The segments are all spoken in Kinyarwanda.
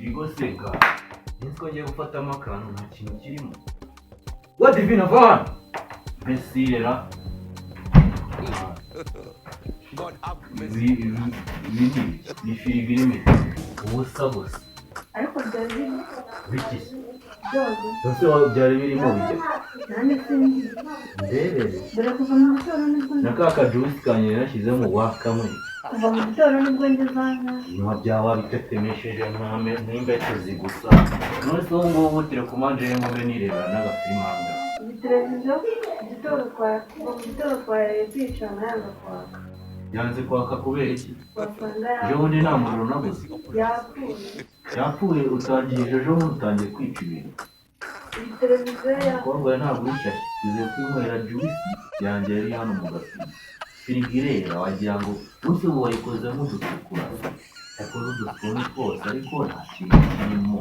Firigo seka. Nzi ko ngiye gufatamo akantu, nta kintu kirimo. Wa Divine, va hano. Mbese rera. God have mercy. Ibi ni ibiki? Ni firigo irimo iki? Ubusa gusa. Ariko byari birimo. Biki se? Byose. Byose byari birimo bijya. Nanjye sinzi. Ndebere. Dore kuva mu gitondo nibwo Na ka kajuice kanjye nashyizemo wakamwe. Kuva mu gitondo nibwo ngeze aha ngaha. Nyuma bya wabitetemesheje nk'imbetezi gusa. None se ubu ngubu telekomande y'inkume nirebera n'agafilime aha ngaha. Iyi televiziyo igitondo kuva mu gitondo twareye twicana yanga kwaka. Yanze kwaka kubera iki? Wasanga Ejo bundi nta muriro nabuze. yapfuye. Yapfuye utangiye ejo bundi, utangiye kwica ibintu. Iyi televiziyo ya Umukobwa we ntabwo wishyashye. Tugiye kwinywera juice yanjye yari hano mu gafirigo. Firigo irera wagira ngo umunsi ubu wayikoze nk'udutukura. Yakoze udusuni twose ariko nta kintu kirimo.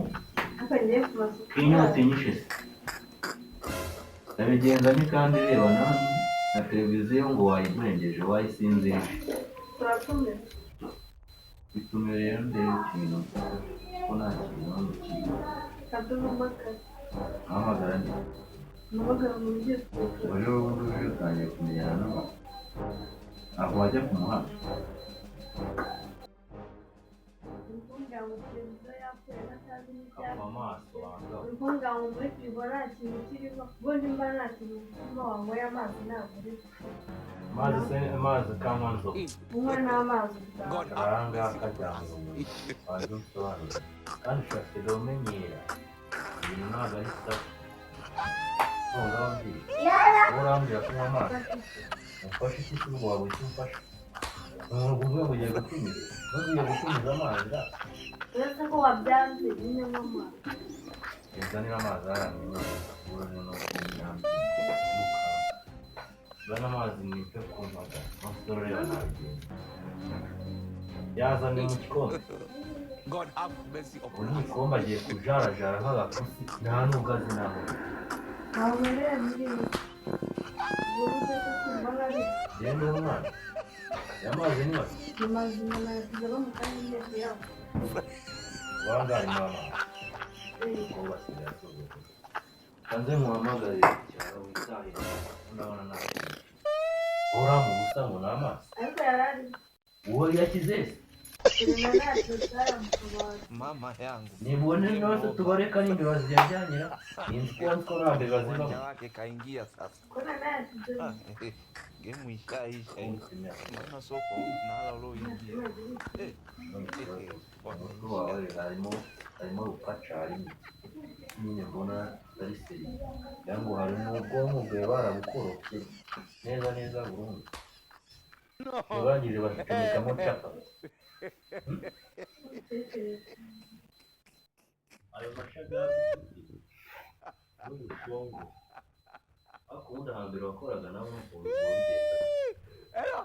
Ariko ngiye ku masuku. Inyota inyishe se. Ndabigenza ni kandi reba na televiziyo ngo wayigwengeje, wayisinzirije. Turakomeza. Bitume rero ndebe ikintu ko nta kintu hano kirimo. Kaduhamagara. Ahamagara nde? Umuhamagara mu buryo bwiza. Ejo bundi uje utangiye kumenyana n'abantu. Ntabwo wajya ku muhanda. Uri kumbwira ngo televiziyo yapfuye natazi Kapfa n'ibyapfuye. amaso wanga. Uri kumbwira ngo muri firigo nta kintu kirimo. Ubundi mba nta kintu kirimo, wanyweye amazi ntabwo uri. Amazi se, amazi kanywa nzoga. Unywa n'amazi ubwawe. God Aha have ngaha mercy upon kajyanye us. umuntu waje unsobanurira. Kandi ushobora umenyera. Ibintu ntabwo ari sawa. None urambwira. Wowe urambwira kunywa amazi. Umfashe iki se? Ubwo waba icyo umfasha? Umuntu uvuye ngo ugiye gutumiza. Ntugiye gutumiza amazi ra. Uretse ko wabyanze nyine nywa amazi. Nzanira amazi aramye. Urabona no kumyamba. Zana amazi mwite ku mpaga. Umusore ureba nabigenza. Yazanye mu gikombe. God have mercy Ubu upon ni us. igikombe agiye kujarajara nk'agapusi, nta nubwo azi naho. Ntabwo rero muri ibi. Ubu se ko mbona ari Genda umwana. Aya mazi ni make. Ni mazima nayasize mu kanya ngiye kuyanywa. Ubanza harimo amazi. Kuko basigaye asuzugura. Kanze muhamagare cyaro witahire. Ndabona nta kintu. Ura mu busa ngo ni amazi. Ariko yari ari. Uwo yashyize se. Kurema ntacyo cyaramutabara. Mama yangu. Nibone yose tubareka n'imbeba ziyajyanira. Ninzi ko nzi ko nta mbeba Uwanja zibamo. wake kaingia sasa. Ko nayasize. Game ishaisha hii. Naona soko nahala ulioingia. Umutwe wawe harimo rupaca, harimo nyine mbona ari seri cyangwa harimo ubwonko bwawe barabukorofye neza neza burundu, ntibangije bacomekamo capa ayo mashagari n'ubushongo. Ariko ubundi hambere wakoraga nawe ukuntu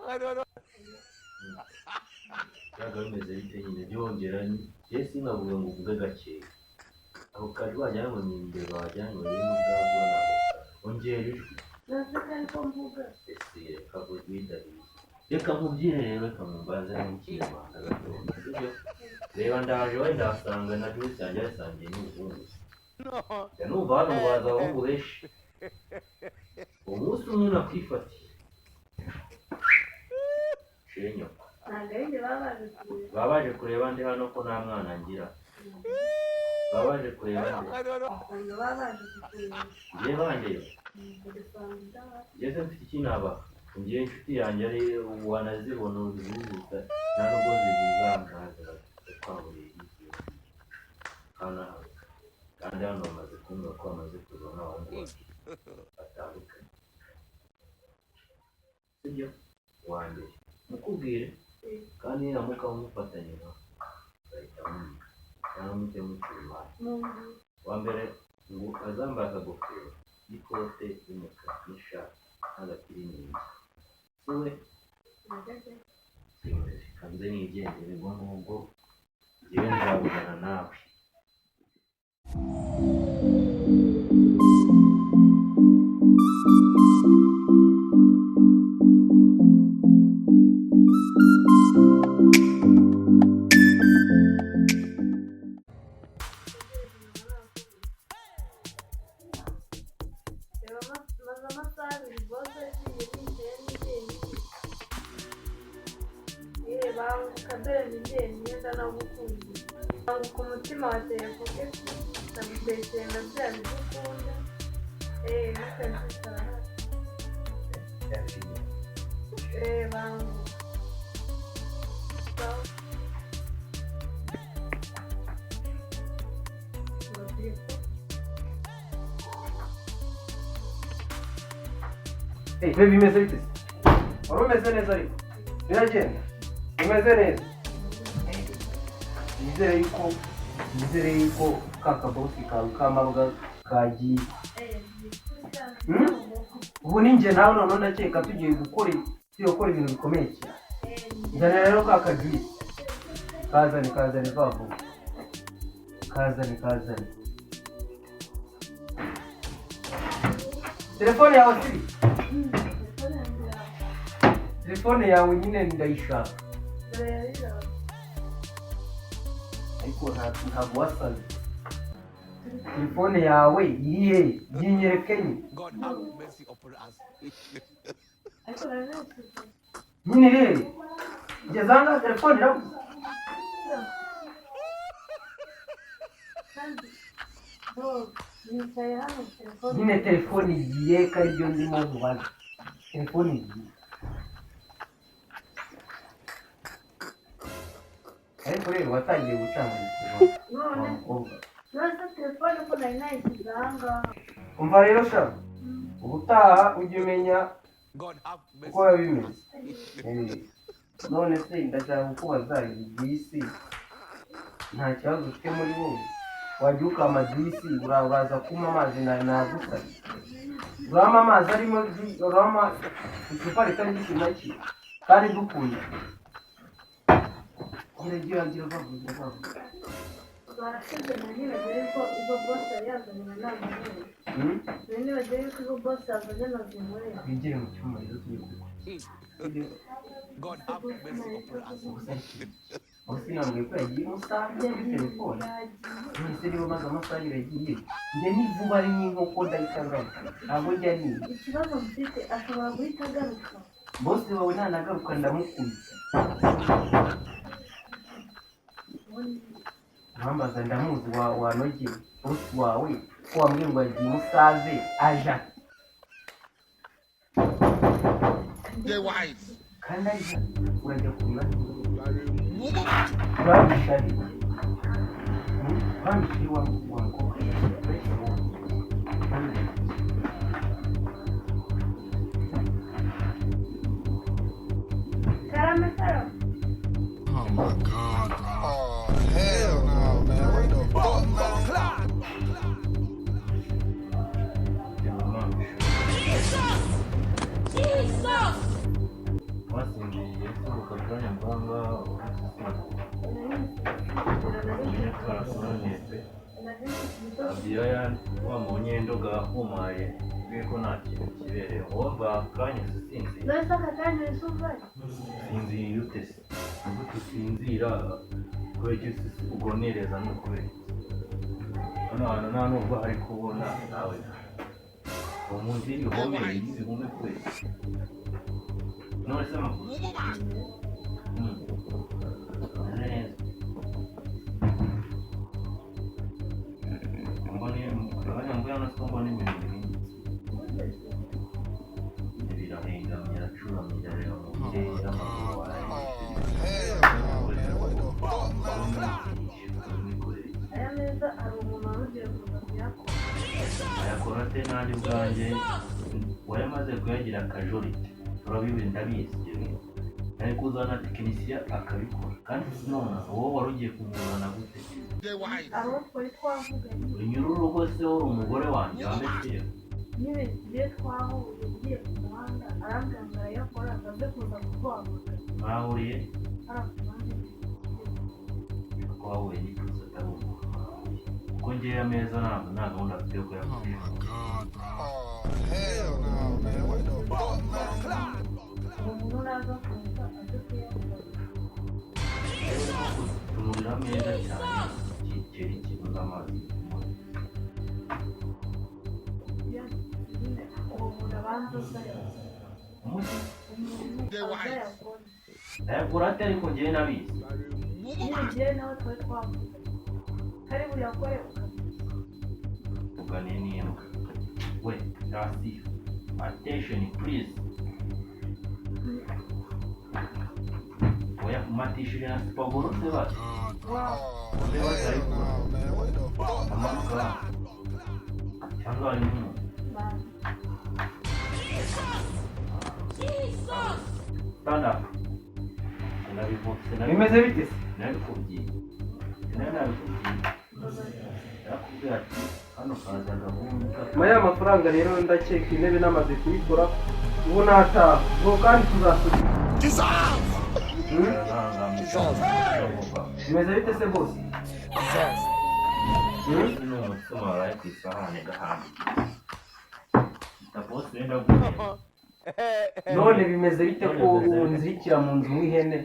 wabigenda byaga bimeze bite nyine byongera? Njye sinavuga ngo uvuge gakeya, ako kajwi wagira ngo ni imbeba, wagira ngo ni n'ubwabwo, ntabwo ongera ijwi. Naseka ariko mvuga. Ese reka rwidahiye, reka nkubwire rero, reka mumbaze n'ikinyarwanda gatoya, sibyo? Reba ndaje wenda wasanga na juice yanjye yasangiye n'ubuhungu. Njya numva hano ngo haza abahungu benshi. Umunsi umwe nakwifatiye shenyoko. Ntabwo ari njye baba baje kureba. Baba baje kureba ndi hano ko nta mwana ngira? Baba baje kureba nde? Usanga baba baje kukureba. Njye bangeyo? Ugasanga udahari. Njye se mfite iki nabaha? Njye inshuti yanjye ari wanazibona uzihuta, nta nubwo zizangaza twaburiye hano hano. Kandi hano bamaze kumbwira ko bamaze kuza n'abahungu babiri batandukanye, sibyo? Uwa mbere mukubwire kandi niramuka mufatanye nawe uzahita mumenya cyangwa muhite mucira imanza. Uwa mbere ngo azambaye akagofero n'ikote ry'umukara n'ishati n'agapiriningi, si we? Kanze nigendere ubwo ngubwo, njyewe nzabugana nawe. Ndanagukumbuye. Banguka umutima wateye pocket, ndagutekeye na bya biryo ukunda. N'akazi karahari. Banguka. Sawa. Ngo telefone. Hey, baby, bimeze bite se? Wari umeze neza ariko? Biragenda? Umeze neza? Nizere yuko ka kabosi kawe k'amabwa kagiye. Hmm? Ubu ni njye nawe noneho ndakeka tugiye gukora ibintu bikomeye cyane. Nzanira rero ka kajuice. Kazane, kazane vuba vuba. Kazane, kazane. Telefone yawe siri? Telefone yanjye yawe. Telefone yawe nyine ndayishaka. Dore yarirawe. Ariko ntabwo wasaze. Telefone yawe iri he? Yinyereke nyine. God have mercy upon us. Ariko nari nayisize. Nyine iri he? Ngeze aha ngaha telefone irabuze. Kandi bro, nicaye hano telefone. Nyine telefone igiye ko aribyo ndimo nkubaza. Telefone igiye. Ariko rero watangiye gucanganyikirwa wa None mukobwa. none se telefone ko nari nayisize aha ngaha? Umva rero sha, ubutaha ujye umenya God have uko mercy. biba bimeze. None se ndashaka kukubaza, iyi juice nta kibazo ufite muri wowe? Wajya ukama juice, uraza kunywa amazi na nagusabye. Urampa amazi arimo urampa icupa ritari ikintu na kimwe kandi dukunda. Gira gira gira vuba gira vuba. Barashize, nari nibagiwe yuko izo boss yari yazanye na nazinyweye. Hmm? Nari nibagiwe yuko izo boss yazanye nazinyweye. Twigire mu cyumba rero tugiye kubikora. God have mercy upon us. Gusa aho sinambwiye ko yagiye Musanze kuri telefone. Yagiye. None se niba maze amasaha 2 agiye, njye ni vuba ari nk'inkoko ndahita ngaruka. Ntabwo njya niba. Ikibazo mfite, ashobora guhita agaruka. Boss wawe nanagaruka ndamukubita. Ubundi Ntambaza ndamuzi wa wanogeye. Boss wawe ko wambwiye ngo yagiye Musanze aja. Dey wise. Kandi ari hano urajya kureba. You are a woman. Uramisha ari. Uramisha wa wa mukobwa. Uramisha wowe. Uramisha. Karame, karame. Oh my God. Oh hell no, man. What the fuck, man? Jesus! Wasinziriye se ukakanya mbanga? Usinziriye twarakoraniye pe. Abiyo ya wa munyendo gahumaye bwiko nta kintu kibereye wowe akanya usinziriye. None se aka kanya wese uvayo? Usinziriye ute se? Nigute usinzira? Kubera icyo ugonereza ni ukubera iki? Hano hantu nta nubwo hari kubona nawe uwo munsi y'ibihome y'ibihome kubera iki? None se amakuru? Meze neza. Mbona akanya mvuye hano siko mbona ibintu bihindutse, birahengamye, iracuramye, irareba mu kirere, amaguru wawe. Oh hell no, man. What the fuck, man? Aya meza hari umuntu wari ugiye kuza kuyakora. Ayakora ate nanjye ubwanjye wayamaze kuyagira akajorite? Turabizi, ndabizi ibyo bintu. Nari kuzana tekinisiye akabikora kandi none wowe wari ugiye kumuzana gute? Dey wise. Abo twari twavuganye. Unyura urugo se wari umugore wanjye wamesiye? Nyine tugiye twahuye ngiye ku muhanda, arambwira ngo arayakora akaze kuza kuguhamagara. Mwahuriye? Hariya ku muhanda. Ko wahuye n'ikibazo atari umuntu wahuye kuko ngewe ameza ntabwo nta gahunda afite yo Oh kuyakoresha. my God. Oh hell no, man. What the fuck, man? Uwo muntu naza kuza aze kuyakora. Tumurira ameza cyane kikeri kibuze amazi yo kunywa. Nyine uwo muntu abanza aza Umuti umuntu aza yakora. Ayakora ate? Ariko ngewe nabizi. You are a Nyine njyewe nawe twari twavuganye kari buyakore ukamenya. Uganiye n'imbwa we hasi. Attention please. Oya, umatishije na sipagoro se basi. Oh, hell no, man. What the fuck? Amanuka cyangwa harimo umuntu. Stand up. Bimeze bite se? Sinabikubwiye, sinari nabikubwiye. Narakubwiye ati hano kaza gahunda. Nyuma y'aya mafaranga rero, ndakeka intebe namaze kuyikora, ubu nataha ubwo kandi tuzasubira. Hmm? Bimeze bite se bose? Hmm? Ni umutsima waraye ku isahani gahambye bosi wenda guhera. None bimeze bite ko unzirikira mu nzu nk'ihene?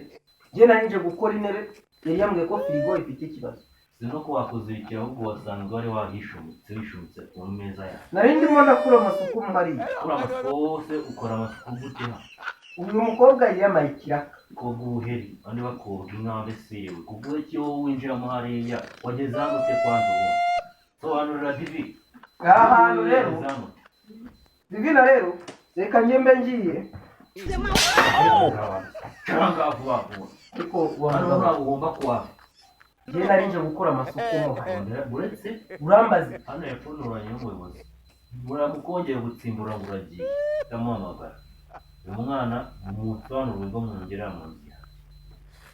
Njye nari nje gukora intebe, yari yambwiye ko firigo ifite ikibazo. Si no ko wakuzirikira, ahubwo wasanzwe wari wahishumutse, wishumutse ku meza yawe. Nari ndimo ndakura amasuku hariya. Ukora amasuku wose, ukora amasuku gute hano? Uyu mukobwa yiyamaye ikiraka. Koga ubuheri, abandi bakoga inka mbese. Kuko iki wowe winjiramo hariya, wageze hano ute kwanza? Ubundi sobanurira Divi. Aha hantu rero, Wageze hano ute? Divina rero, reka njye mbe ngiye. Cyangwa vuba vuba. Ariko Hano wa mugabo, ntabwo ugomba kuhava. Njye nari nje gukora amasuku mo hano. Uretse Urambaze. Hano hepfo nturanye n'umuyobozi, muramukongeye gutsimbura ngo uragiye, ndamuhamagara uyu mwana musobanurire ubwo mwongera mu nzira.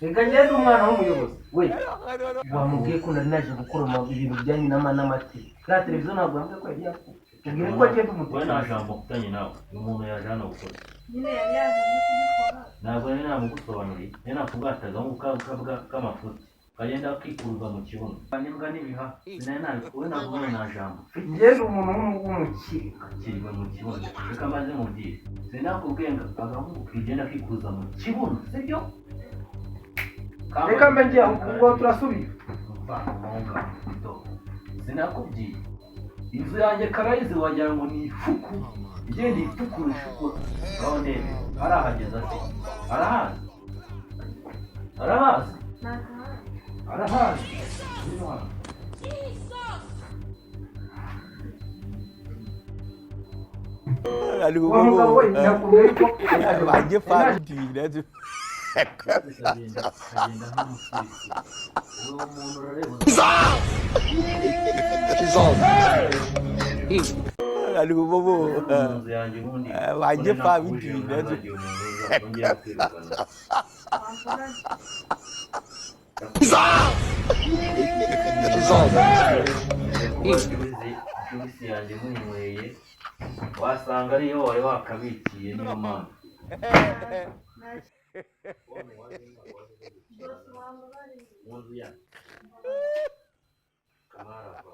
Reka ngende, umwana w'umuyobozi we wamubwiye ko nari naje gukora ibintu bijyanye n'amateka. Kariya televiziyo ntabwo yambwiye ko yari yapfuye. Mubwire ko agenda We nta umutekereza. jambo mfitanye nawe. Uyu muntu yaje hano gukora. Nyine yari yaje no kubikora. Ntabwo nari namugusobanuriye, nari nakubwataga nk'ukabwa k'amafuti kagenda kikuruza mu kibuno n'imbwa n'ibiha. Sinari nabikuwe, ntabwo we nta jambo mfite. Ngende umuntu w'umukire. Kakiriwe mu kibuno, reka maze mubwire. Sinakubwiye ngo agahungu kigenda kikuza mu kibuno, sibyo? Reka mbe ngiye, ubwo turasubira. Sinakubwiye inzu yanjye karayizi, wagira ngo ni ifuku igenda ifukura ishukura. Ngaho ndebe, arahageze ati arahazi, arahazi. Ntahazi. Arahazi. Ngwino hano. Uwo mugabo we yakubwiye ko Bajye fara Akagenda akagenda nk'umusuwisi. Uwo muntu urareba. Bobo. Mu nzu yanjye ubundi. Bajye none fa nakubujije ngo bitwira. ntazagira umuntu uza ongera kwirukana. Wambabaza. Kuba juice yanjye muyinyweye, wasanga ariyo wari wakabikiye, niyo mpamvu. Bose wambabariye. Mu nzu yanjye kamarava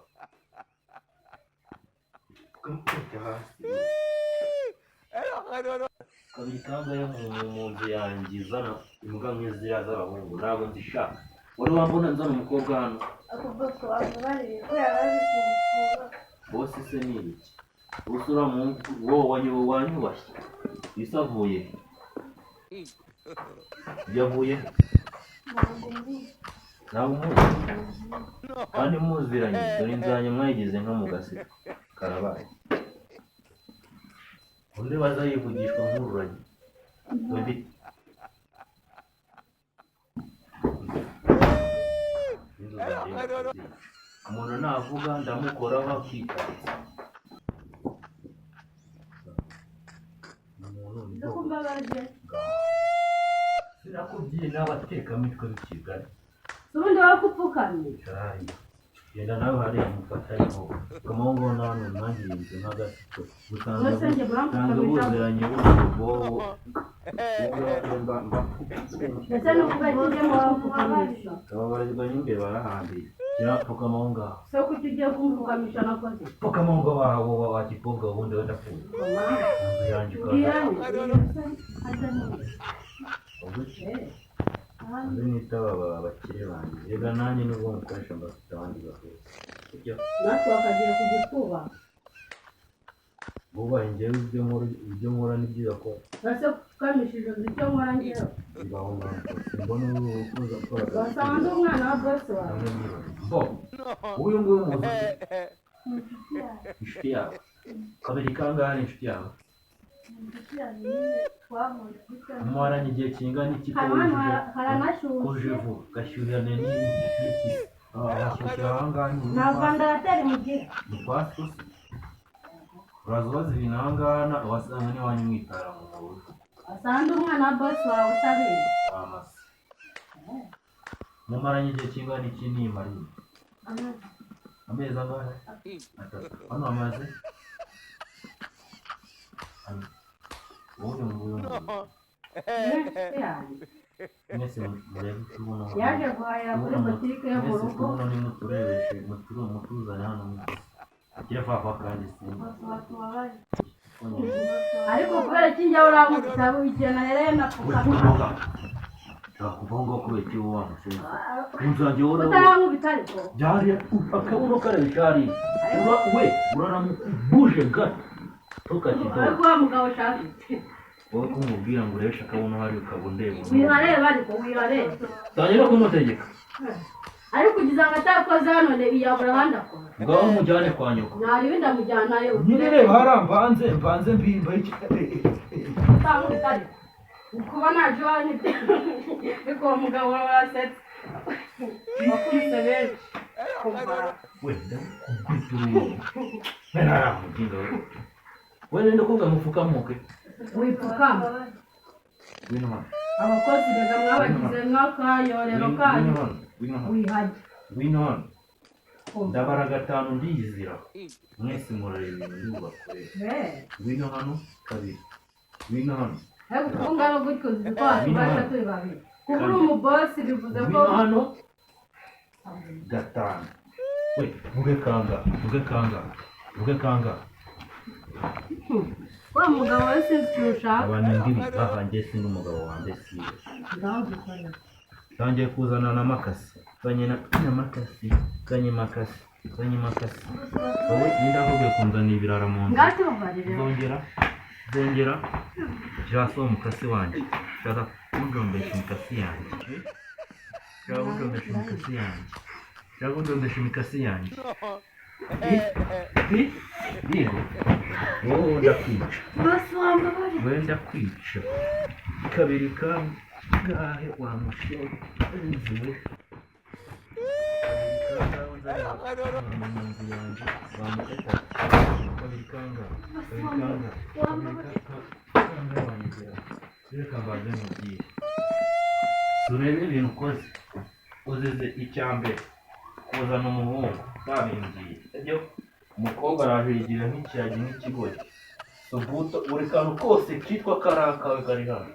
ukamukubita hasi kabiri kangahe mu nzu yanjye izana imbwa nk'iziriya z'abahungu? Ntabwo nzishaka. Wari wambona nzana umukobwa hano? Ako bose wambabariye ko yari aje kunsura. Bose se ni ibiki? Bose uriya muhungu wowe wanyubashye isi avuye he? Yavuye he? Ntabwo mbizi. Ntabwo umuzi kandi muziranye. Dore inzu yanjye mwayigize nko mu gaseke karabaye. Undi baza yivugishwa nk'ururagi undi. Inzu zanjye ndazica. Umuntu navuga ndamukoraho akikara. Umuntu ni Ese ko mbabaje? Sinakubwiye n'abatekamitwe b'i Kigali. Ubundi wowe kupfukamye. Cyari. Genda nawe hariya mufatanye kamongo nawe mwangiriye inzu nk'agasiko. Usanga Bose njye usanga murampfukamisha. buziranye bubobo. Ndetse no kuba ugiye murampfukamisha. Ababarizwa n'imbere barahambiye. Gira pfukama aho ngaho. Se kuki ugiye kumpfukamisha nakoze? Pfukama aho ngaho wa gikobwa, ubundi wenda pfuye. Inzu yanjye ukaza. Ubwo iki? Nzi nitaba aba bakire banjye. Rega nanjye nubwo mukoresha mbafite abandi bahuza. Sibyo? Natwe bakagiye kugikuba. Bubahe njyewe ibyo nkora n'ibyo yakora. Ese upfukamishije uzi icyo nkora njyewe? Bibaho ntabwo simbona ubu kuza gukora akazi. Wasanze umwana wa bosi wawe. Bo, uyu nguyu muzi inshuti yawe kabiri kangahe ari inshuti yawe? Mumaranye igihe kingana iki ko Hano hano wujuje haranashyushye. Koje vuba gashyuhirane n'iki hashyushye ahangaha ni Nta vandarateri mugira. Ni kwa susi uraza ubaza ibintu ahangaha wasanga n'iwanyu mwitara mu mubiri. Wasanze umwana wa bosi wawe utabizi. Wamase mumaranye igihe kingana iki niyimariye amezi angahe? 3. Hano amaze ane. Ubundi nguyu Ni inshuti yanjye. Mwese murebe utubuno. Yaje guhahira kuri butike yo mu Mwese rugo. utubuno nimuturebeshe mutuzane hano mwese gira vuba kandi simba. Ariko kubera ko njyewe urankubita igihe nahereye napfukamye. Nshaka kuva aho ngaho kubera iki wowe wamusenze inzu yanjye wowe Utarankubita ariko. Byari akabuno karabisha hariya ura we uraramukubuje gato ntukakidoe. Ariko wa mugabo ushaka iki? Wowe kumubwira ngo urebeshe akabuno hariya ukaba undeba. Wihareba ariko wihareba. Tangira kumutegeka. Ariko ugize ngo atakoze hano yabura ahandi akora. Ngaho mujyane kwa nyoko. Ntarebe ndamujyanayo. Nyine reba hariya mvanze mbimba iki. Utankubita ariko. Kuba naje iwawe nibyo. Ariko uwo mugabo warasetse. Wakubise benshi. Kumva. Wenda kukubita uruhu naramuginga we wenda ndakubwira ngo upfukamuke. Wipfukama. Ngwino hano. Abakozi rega mwabagize nk'akayorero kanyu. Ngwino hano, ngwino hano. Wihajya. Ngwino hano. Ndabara 5 ndiyizira mwese murareba ibintu ndibubakorere. Ngwino hano 2, ngwino hano. Ariko kuko ungana gutyo uzi ko watubasha turi babiri. Kuba uri umubosi bivuze ko Ngwino hano 5. We mvuge kanga, mvuge kanga, mvuge kanga. Wa mugabo we sinzi ikintu ushaka. Abantu ngibi aha njye si n'umugabo wanjye siwe. Ngaho dukorera. Tangiye kuzana na makasi, zanye na makasi, zanye makasi, zanye makasi. Wowe ninde akubwiye kunzanira ibirara mu nzu? Ngaho tubabarire. Zongera, zongera. Jasa uwo mukasi wanjye. Shaka kunjombesha imikasi yanjye. Shaka kunjombesha imikasi yanjye. Shaka kunjombesha imikasi yanjye. Yego. Wowe ndakwica. Bosi wambabarira. Wowe ndakwica. Kabiri kangahe wa mushenzi we? Kabiri kangahe unzanira mu nzu yanjye wa mukata? Kabiri kangahe? Kabiri kangahe? Kabiri kangahe wanyegera? Reka mbanze nkubwire. Turebe ibintu ukoze. Uzize icya mbere kuzana umuhungu babimbwiye. Sibyo? Umukobwa araje yigira nk'ikiragi nk'ikigoryi. Subuto buri kantu kose kitwa karakawe kari hano.